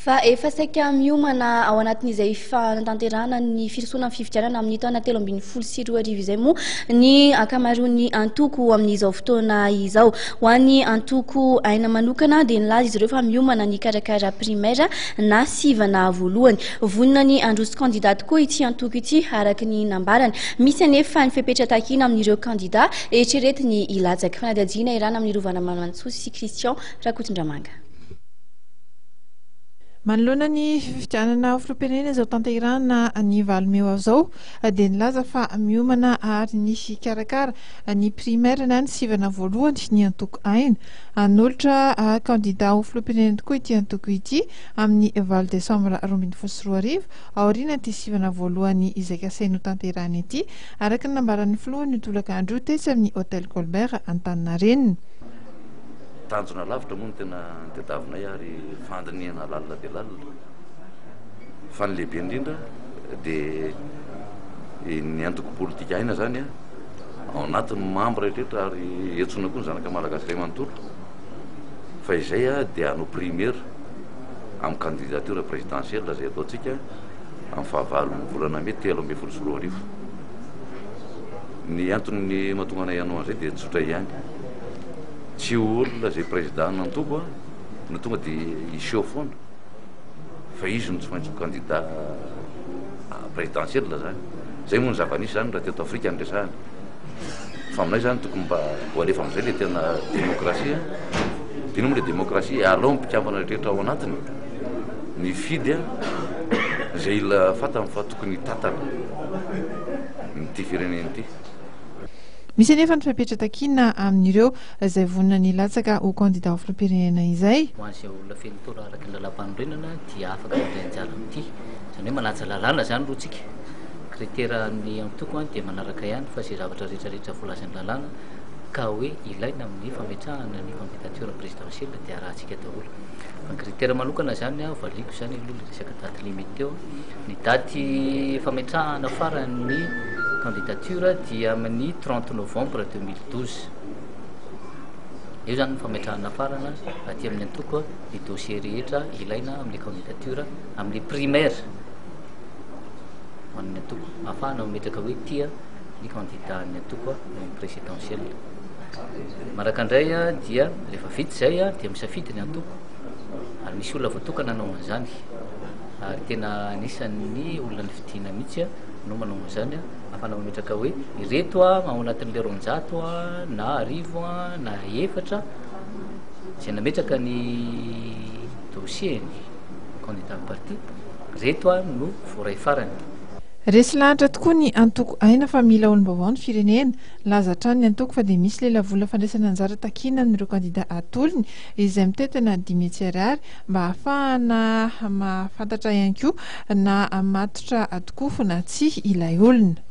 Fa efa saika miomana ao anatin'izay fanatanterahana ny firosoana amin'ny fifidianana amin'ny taona 2013 izay moa ny ankamaroan'ny antoko amin'izao fotoana izao. Ho an'ny antoko Aina manokana dia nilaza izy ireo fa miomana ny hikarakara primaire na sivana voalohany. Vonona ny handroso kandida tokoa ity antoko ity araka ny nambarany. Misy anefa ny fepetra takiana amin'ireo kandida eritreretiny hilatsaka. Fanadihadiana iarahana amin'i Rovana Manantsoa sy Christian Rakotondramanga. Manoloana ny fifidianana ho filoham-pirenena izao tanterahina ny 8 mey ho avy izao dia nilaza fa miomana ary ny hikarakara ny primaire na ny sivana voalohany ny antoko Aina. Hanolotra kandida ho filoham-pirenena tokoa ity antoko ity amin'ny 8 desambra 2012 aorian'ity sivana voalohany izay kasainy hotanterahina ity araka ny nambaran'ny filohany io tolakandro io tetsy amin'ny Hotel Colbert Antaninarenina. Tanjona lavitra moa no tena tadiavinay ary fandinihana lalina dia lalina. Fa ny lehibe indrindra dia ny antoko politika aina zany ao anatin'ny membre rehetra ary etsona koa ny zanaka malagasy iray manontolo fa izay dia hanao primaire amin'ny candidature présidentielle izay ataontsika amin'ny fahavalon'ny volana mey 2013. Ny antony mahatonga anay hanao an'izay dia tsotra ihany. Tsy olona izay président n'antoko no tonga dia hiseho foana fa izy no tsy maintsy ho candidat présidentiel zany. Zay moa ny zava-nisy zany raha teto Afrika no resahana. Fa aminay zany tokony mba ho alefa amin'izay le tena démocratie. Dia inona moa le démocratie? Alao ny mpikambana rehetra ao anatiny ny hifidy izay ila fantany fa tokony hitantana ity firenena ity. Misy anefa ny fepetra takiana amin'ireo izay vonona ny hilatsaka ho kandida ho filoham-pirenena izay. Ho an'izay olona feno taona araka ny lalàmpanorenana dia afaka mandray anjara amin'ity. Izany hoe manaja lalàna izany aloha tsika. Critère an'ny antoko dia manaraka ihany fa izay zavatra rehetra rehetra voalazan'ny lalàna ka hoe ilaina amin'ny fametrahana ny candidature présidentielle dia arahantsika daholo. Fa ny critère manokana izany, valiako izany aloha ilay resaka date limite teo. Ny daty fametrahana farany ny candidature dia amin'ny 30 novembre 2012. Eo izany ny fametrahana farana aty amin'ny antoko ny dossier rehetra ilaina amin'ny candidature amin'ny primaire ho an'ny antoko ahafahana mametraka hoe tia ny candidat ny antoko amin'ny présidentielle. Manaraka indray dia rehefa vita izay dia misafidy ny antoko ary misy olona voatokana hanao an'izany. Ary tena anisan'ny olona nifidiana mihitsy no manao an'izany, ahafahana mametraka hoe ireto ao anatin'ilay 200 na 1000 na efatra izay nametraka ny dossier-ny candidat ny parti, ireto no voaray farany. Resy lahatra tokoa ny antoko Aina fa mila olom-baovao ny firenena. Nilaza hatrany ny antoko fa dia misy lelavola fandraisana anjara takiana amin'ireo kandida atolony izay mitentina 500 ariary mba hahafahana mahafantatra ihany koa na matotra tokoa na tsia ilay olona.